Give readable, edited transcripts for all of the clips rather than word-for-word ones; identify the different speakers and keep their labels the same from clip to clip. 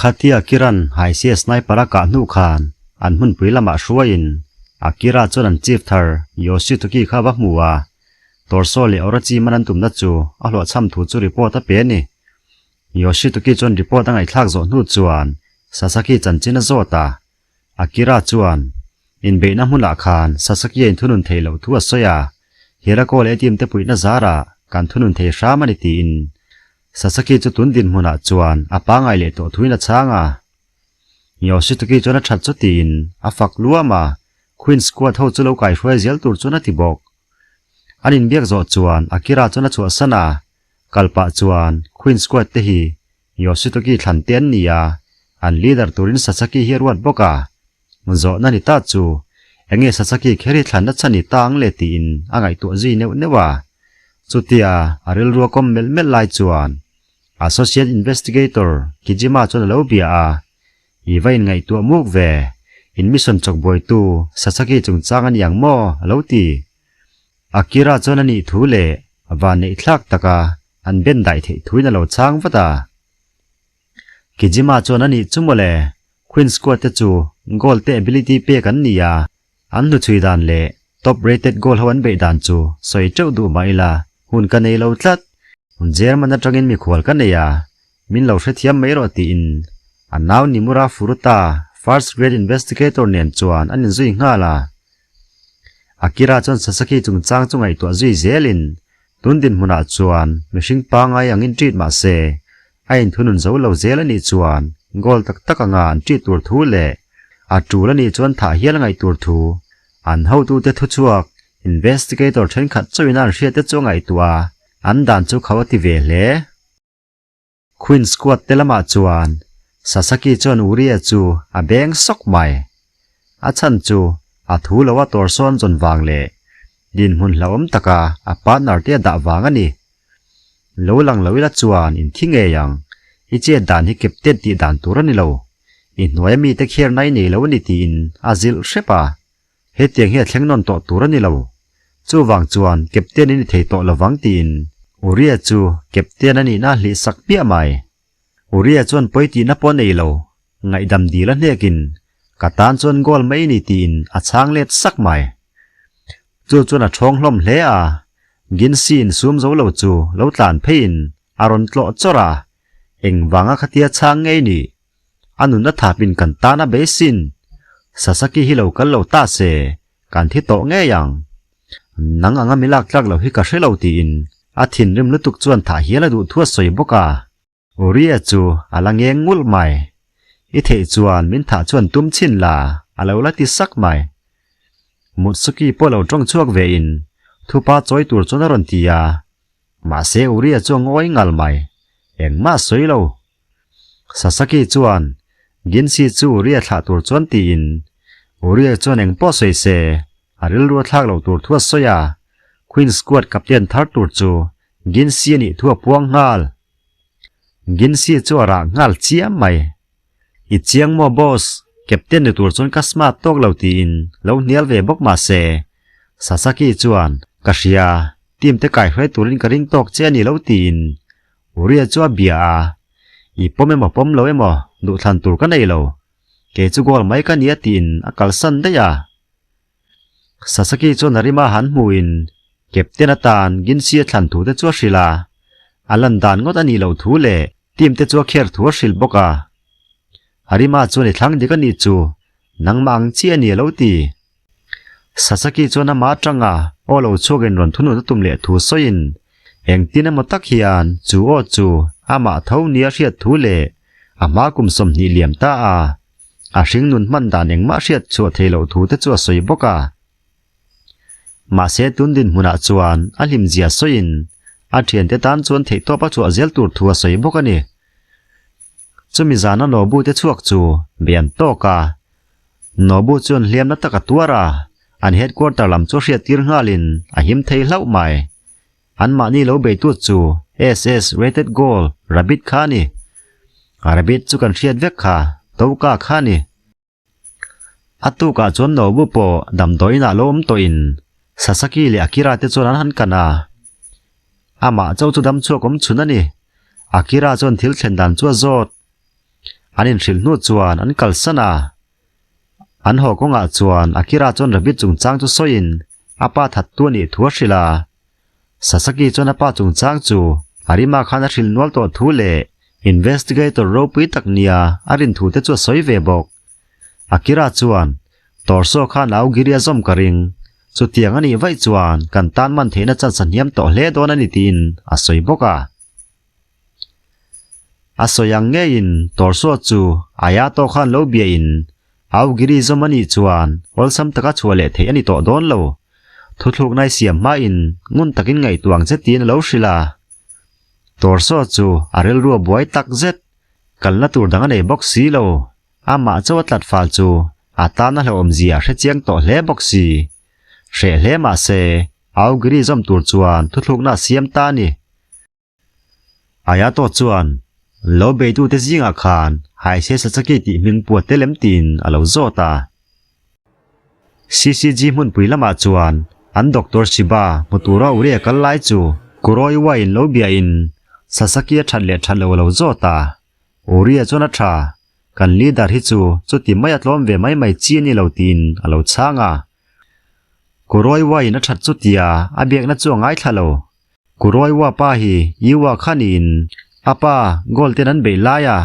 Speaker 1: Khatia Kiran Haisia sniper a kah hnu khan an hmunpui lamah hruaiin Akira chuan an chief thar Yoshitoki kha va hmu a, Torso leh Orochi man an tumna chu a hlawhchham thu chu report a pe a ni. Yoshitoki chuan report a ngaihthlak zawh hnu chuan Sasaki chanchin a zawt a, Akira chuan inbeihna hmunah khan Sasaki a inthunun theih loh thu a sawi a, Hirako leh a team te puihna zarah kan thunun thei hram a ni tiin Sasaki chu tun dinhmunah chuan a pangai leh tawh thuin a chhang a. Yoshitoki chuan a that chu tiin a fak luam a, Queen Squad ho chu lo kaihruai zel tur chuan a ti bawk. An inbiak zawh chuan Akira chuan a chhuahsan a, kal pah chuan Queen Squad te hi Yoshitoki thlan te an ni a, an leader turin Sasaki hi a ruat bawk a. Zawhna ni ta chu, enge Sasaki kher hi thlanna chhan ni ta ang le tiin a ngaihtuah zui neuh neuh a. Chutia a rilru a kawm melh melh lai chuan Associate Investigator Kijima chuan a lo bia a, I va inngaihtuah muk ve, in mission chawkbuaitu Sasaki chungchang a ni ang maw? a lo ti. Akira chuan a nih thu leh vanneih thlak taka an ben daih theih thuin a lo chhang vat a. Kijima chuan a nih chu mawle, Queen Squad te chu goal te ability pek an ni a, an hnuchhui dan leh top rated goal ho an beih dan chu sawi teuh duh mah ila hun ka nei lo tlat. German atangin mikhual ka nei a, min lo hrethiam mai rawh tiin a nau Nimura Furuta first grade investigator nen chuan an inzui nghal a. Akira chuan Sasaki chungchang chu ngaihtuah zui zelin tun dinhmunah chuan mihring pangai angin treat mah se a inthunun zo lo zel a nih chuan goal tak tak anga an treat tur thu leh a tul a nih chuan thah hial a ngaih tur thu an hotute thuchhuak investigator thenkhat chauhin a an hriat te chu a ngaihtuah a, an dan chu kho a ti ve hle. Queen Squad te lamah chuan Sasaki chuan Uria chu a beng sawk mai. A chhan chu a thu lo a tawr sawn zawn vang leh dinhmun hlauhawm taka a partner te a dah vang a ni. Lo lang lo ila chuan in thi ngei ang, i chet dan hi captain tih dan tur a ni lo. I hnuaia mite khiarna i nei lo a ni tiin a zilh hrep a. Hetiang hi a thleng nawn tawh tur a ni lo. Chuvang chuan captain i ni thei tawh lovang tiin Uria chu captain a nihna a hlih sak hmiah mai. Uria chuan pawi tihna pawh a nei lo, ngaihdam dil a hnekin ka tan chuan goal mai ni tiin a chhang let sak mai. Chu chuan a ṭhawng hlawm hle a, Ginsi insum zo lo chu lo tlan pheiin a rawn tlawh chawrh a, engvanga khatia chhang ngei ni? A nunna thapin kan tan a beisin. Sasaki hi lo kal lo ta se, kan thi tawh ngei ang. Nang anga mi lak tlak lo hi ka hre lo tiin a thinrim lutuk chuan thah hial a duh thu a sawi bawk a. Uria chu a la ngeng ngulh mai. I theih chuan min thah chuan tum chhin la, a lo la ti sak mai. Mutsuki pawh lo tawng chhuak ve in thupa chawi tur chuan a rawn ti a. Mahse Uria chu a ngawi ngal mai. Engmah a sawi lo. Sasaki chuan Ginsi chu Uria thlah tur chuan tiin Uria chuan eng pawh sawi se a rilru a thlak lo tur thu a sawi a, Queen Squad captain thar tur chu Ginsi a nih thu a puang nghal. Ginsi chu a rah nghal chiam mai. I chiang maw boss, captain ni tur chuan ka smart tawk lo tiin lo hnial ve bawk mah se Sasaki chuan ka hria, team te kaihruai turin ka ring tawk che a ni lo tiin Uria chu a bia a, I pawm emaw pawm lo emaw duhthlan tur ka nei lo, kei chu goal mai ka nia tiin a kalsan daih a. Sasaki chuan a rima han hmuhin captain atan Ginsi a thlan thu te chu a hrilh a, a lan dan ngawt a nih loh thu leh team te chu a kher thu a hrilh bawk a. Arima chuan i thlang dik a nih chu, nangmah ang chiah a ni a lo ti. Sasaki chuan amah atanga aw lo chhuakin rawn thunun a tum leh thu sawiin engtin emaw tak hian chu aw chu amah tho nia hriat thu leh a hma kum 20 liam ta a, a hringnun hman dan engmah hriat chhuah thei loh thu te chu a sawi bawk a. Mahse tun dinhmunah chuan a hlimzia sawiin a thiante tan chuan theihtawp a chhuah zel tur thu a sawi bawk a ni. Chumi zana Nobu te chhuak chu be an tawk a. Nobu chuan hliamna tak a tuar a, an headquarter lam chu hriat tir nghalin a him thei hlauh mai. Anmahni lo beitut chu SS Rated Goal Rabbit kha a ni. Rabbit chu kan hriat vek kha, Toka kha a ni. A tukah chuan Nobu pawh damdawiin ah lo awm tawhin Sasaki leh Akira te chuan an han kan a. Amah chauh chu dam chhuak awm chhun a ni. Akira chuan thil thlen dan chu a zawt. An inhrilh hnu chuan an kalsan a. An haw kawngah chuan Akira chuan Rabbit chungchang chu sawiin a pa thattu a nih thu a hrilh a. Sasaki chuan a pa chungchang chu Arima khan a hrilh nual tawh thu leh investigator ropui tak nia a rin thu te chu a sawi ve bawk. Akira chuan Torso khan Aogiri a zawm ka ring. Chutiang a nih vaih chuan kan tan man theihna chance a hniam tawh hle dawn a ni tiin a sawi bawk a. A sawi ang ngeiin Torso chu Ayato khan lo biain Aogiri zawm a nih chuan awlsam taka chhuah leh theih a ni tawh dawn lo. Thuthlukna i siam hmain ngun takin ngaihtuah ang che tiin a lo hrilh a. Torso chu a rilru a buai tak zet. Kalna tur dang a nei bawk si lo. Amah chauh a tlat fal chu a tan a hlauhawm zia a hre chiang tawh hle bawk si. Hreh hle mah se, Aogiri zawm tur chuan thuthlukna a siam ta a ni. Ayato chuan, Lo beitute zingah khan Haise Sasaki tih hming pua tel em tiin a lo zawt a. CCG hmunpui lamah chuan an Doctor Shiba hmu tura Uri a kal lai chu Kuroiwa in lo biain Sasaki a that leh that lo a lo zawt a. Uri-a chuan a tha, Kan leader hi chu chuti mai a tlawm ve mai mai chi a ni lo tiin a lo chhang a. Kuroiwa in a that chutia a biakna chu a ngaithla lo. Kuroiwa pa hi Iwa kha niin a pa goal ten an beih lai a,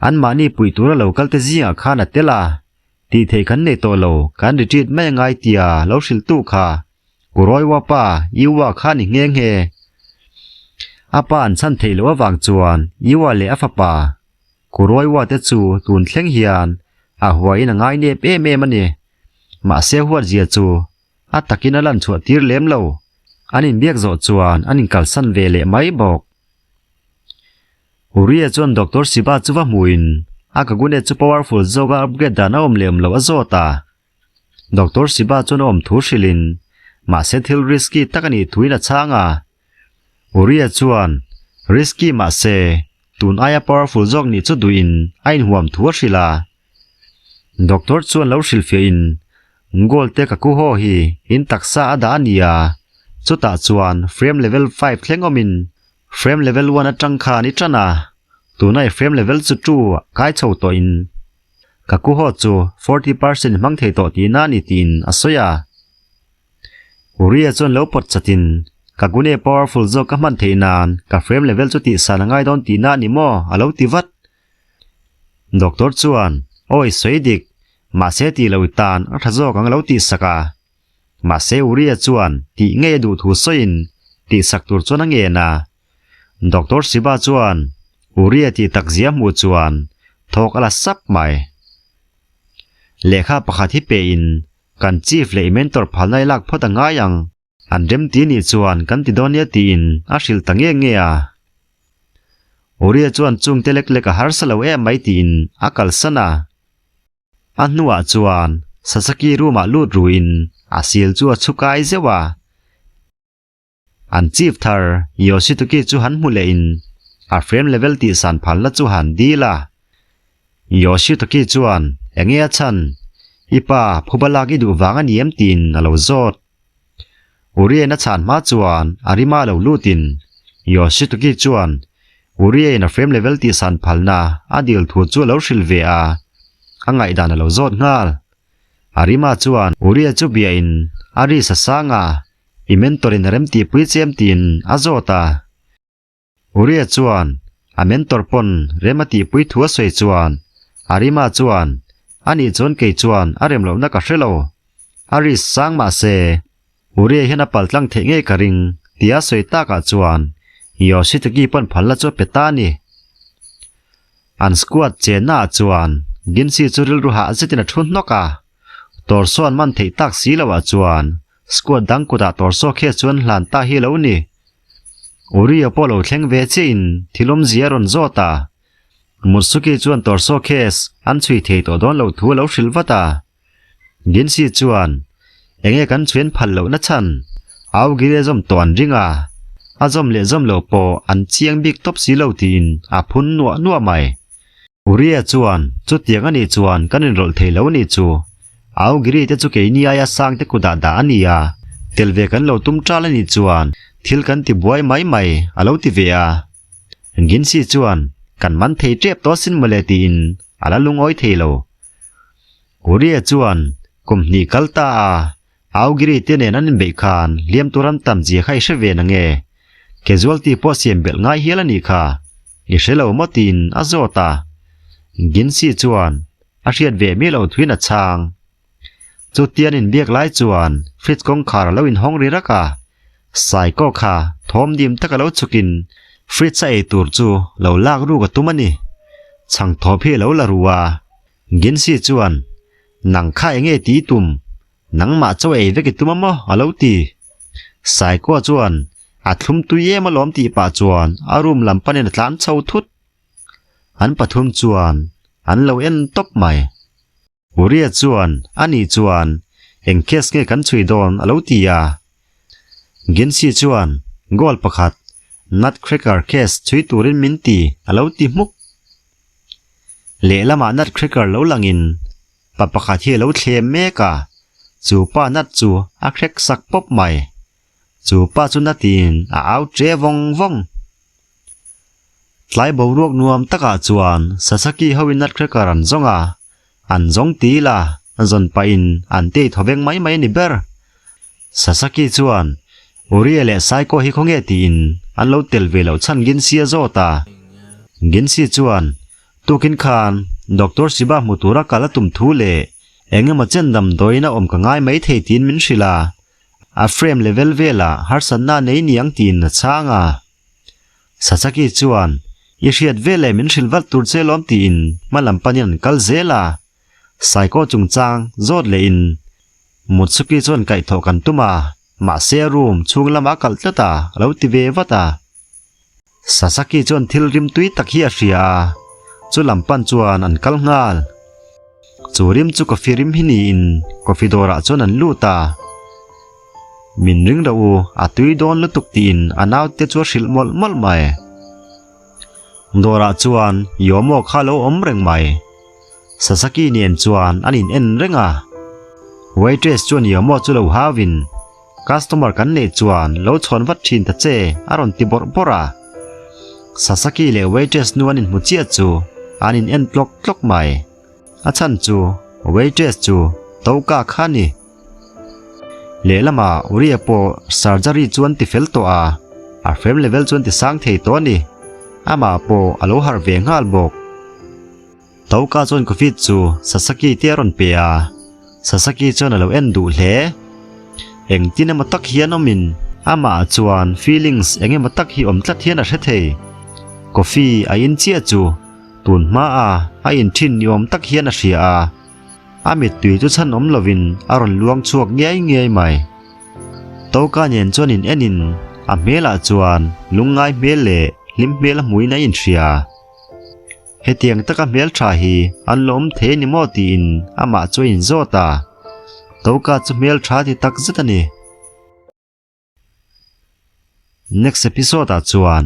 Speaker 1: anmahni puih tura lo kal te zingah khan a tel a, tih theih kan nei tawh lo, kan retreat mai a ngai tia lo hrilh tu kha Kuroiwa pa Iwa kha ni nghe nghe. A pa an chhan theih loh avang chuan Iwa leh a fapa Kuroiwa te chu tun thleng hian a huaiin a ngai nep em em a ni. Mahse huatzia chu a takin a lan chhuah tir lem lo. An inbiak zawh chuan an inkalsan ve leh mai bawk. Uriah chuan Doctor Siva chu va hmuhin a Kagune chu powerful zawka upgrade dan a awm leh awm loh a zawt a. Doctor Siva chuan a awm thu hrilhin mahse thil risky tak a nih thuin a chhang a. Uriah chuan risky mahse tun aia powerful zawk nih chu duhin a inhuam thu a hrilh a. Doctor chuan lo hrilhfiahin Gold te ka ku haw hi in taksa a dah a ni a, chutah chuan frame level five thleng awmin frame level one atang khan i tan a, tuna i frame level chu two kai chho tawhin ka ku haw chu 40% hmang thei tawh tihna a ni tiin a sawi a. Uriah chuan lo pawt chatin ka gune powerful zawk ka hman theih nan ka frame level chu tihsan a ngai dawn tihna a ni maw a lo ti vat. Doctor chuan, Awi sawi dik, mahse tih lo i tan a tha zawk ang lo tih sak a. Mahse Uriah chuan tih ngei a duh thu sawiin tih sak tur chuan a ngen a. Doctor Shiva chuan Uriah tih tak zia hmuh chuan thawk a la sap mai. Lehkha pakhat hi pehin kan chief leh i mentor phalna i lak phawt a ngai ang. An remti nih chuan kan ti dawn nia tiin a hrilh ta nge nge a. Uriah chuan chungte lek lek a harsa lo em mai tiin a kalsan a. A hnuah chuan Sasaki room ah lut ruin a sil chu a chhu kai zeuh a. An chief thar Yoshituki chu han hmu leh in a frame level tih san phalna chu han dil a. Yoshituki chuan enge a chhan? I pa phuba lak i duh vang a ni em tiin a lo zawt. Uriah-in a chhan hma chuan Arima lo lutin Yoshituki chuan Uriah-in a frame level tihsan phalna a dil thu chu a lo hrilh ve a, a ngaihdan a lo zawt nghal. Arima chuan Uriah chu biain a ri sa sang a, i mentor-in a remtihpui che em tiin a zawt a. Uriah chuan a mentor pawn rem a tihpui thu a sawi chuan Arima chuan a nih chuan kei chuan a rem lohna ka hre lo. A risk sang mah se Uriah hian a pal tlang theih ngei ka ring tia a sawi takah chuan Yoshitaki pawn phalna chu a pe ta a ni. An squad chenna ah chuan Ginsi chu rilru hah zetin a thu hnawk a, Torso an man theih tak si loh ah chuan Squad dang kutah Torso khe chuan hlan ta hi lo ni. Uriah pawh lo thleng ve chiahin thil awmzia a rawn zawt a. Mutsuki chuan Torso case an chhui thei tawh dawn lo thu a lo hrilh vat a. Ginsi chuan, Enge kan chhuian phal lohna chhan? Aogiri a zawm tawh an ring a, a zawm leh zawm lo pawh an chiang bik tawp si lo tiin a phun nuah nuah mai. Uriah chuan, Chutiang a nih chuan kan inrawlh thei lo nih chu. Aogiri te chu keini aia sang te kutah dah a ni a, tel ve kan lo tum ṭal a nih chuan thil kan ti buai mai mai, a lo ti ve a. Ginsi chuan, Kan man thei tep tawh asin mawle tiin a la lungawi thei lo. Uria chuan kum hnih kal ta a, Augiri te nen an inbeih khan hliam tur an tam zia kha i hre ve na nge? Casualty pawh siam belh ngai hial a nih kha. I hre lo maw tiin a zawt a. Ginsi chuan a hriat ve miah loh thuin a chhang. Chutian inbiak lai chuan fridge kawngkhar a lo inhawng ri rak a, Saikaw kha thawm dim taka lo chhukin fridge a ei tur chu lo lak ruk a tum a ni. Chhang thawp hi a lo la ru a. Ginsi chuan, Nang kha enge ti i tum? Nangmah chaw ei vek i tum a maw? a lo ti. Saikaw chuan a thlum tui em alawm tih pah chuan a room lam panin a tlan chho thut. An pathum chuan an lo en tawp mai. Uria chuan, Ani chuan, eng case nge kan chhui dawn? a lo ti a. Ginsi chuan, Goal pakhat, Nutcracker case chhui turin min ti, a lo ti hmuk. Lehlamah Nutcracker lo langin pa pakhat hi a lo thlem mek a, chu pa nut chu a crack sak pawp mai. Chu pa chu natin a au ṭe vawng vawng. Tlai boruak nuam takah chuan Sasaki hoin nutcracker an zawng a, an zawng til a, zawn pahin an tei thaw veng mai mai a ni ber. Sasaki chuan Uria leh Saiko hi khawnge tiin an lo tel ve loh chhan Ginsi a zawt a. Ginsi chuan tukin khan Doctor Shiba hmu tura kal a tum thu leh eng emaw chen damdawiin a awm ka ngai mai thei tiin min hrilh a, a frame level velah harsatna a nei niang tiin a chhang a. Sasaki chuan, I hriat ve leh min hrilh vat tur che lawm tiin hma lam panin an kal zel a. Saiko chungchang zawt lehin Mutsuki chuan kaihthawh kan tum a, mahse a room chhung lamah a kalh tlat a, a lo ti ve vat a. Sasaki chuan thil rim tui tak hi a hria a, chu lam pan chuan an kal nghal. Chu rim chu coffee rim hi niin coffee dawrah chuan an lut a. Min ring ro u, a tui dawn lutuk tiin a naute chu a hrilh mawlh mawlh mai. Dawrah chuan Yomo kha a lo awm reng mai. Sasaki nen chuan an in en reng a. Waitress chuan Yomo chu lo hauin, Customer kan neih chuan lo chhawn vat thin ta che a rawn ti bawrh bawrh a. Sasaki leh waitress nu an inhmu chiah chu an in en tlawk tlawk mai. A chhan chu waitress chu Toka kha a ni. Lehlamah Uria pawh surgery chu an ti fel tawh a, a frame level chu an ti sang thei tawh a ni. Amah pawh a lo harh ve nghal bawk. Toka chuan coffee chu Sasaki te a rawn pe a, Sasaki chuan a lo en duh hle. Engtin emaw tak hian awmin amah chuan feelings eng emaw tak hi awm tlat hian a hre thei. Coffee a in chiah chu tun hma a a in thin ni awm tak hian a hria a, a mittui chu chhan awm lovin a rawn luang chhuak ngiai ngiai mai. Toka nen chuan in enin a hmelah chuan lungngai hmel leh hlim hmel a hmuin a inhria. Hetiang taka hmeltha hi an la awm thei a ni maw tiin amah chu a inzawt a, Toka chu hmeltha ti tak zet a ni. Next episode ah chuan.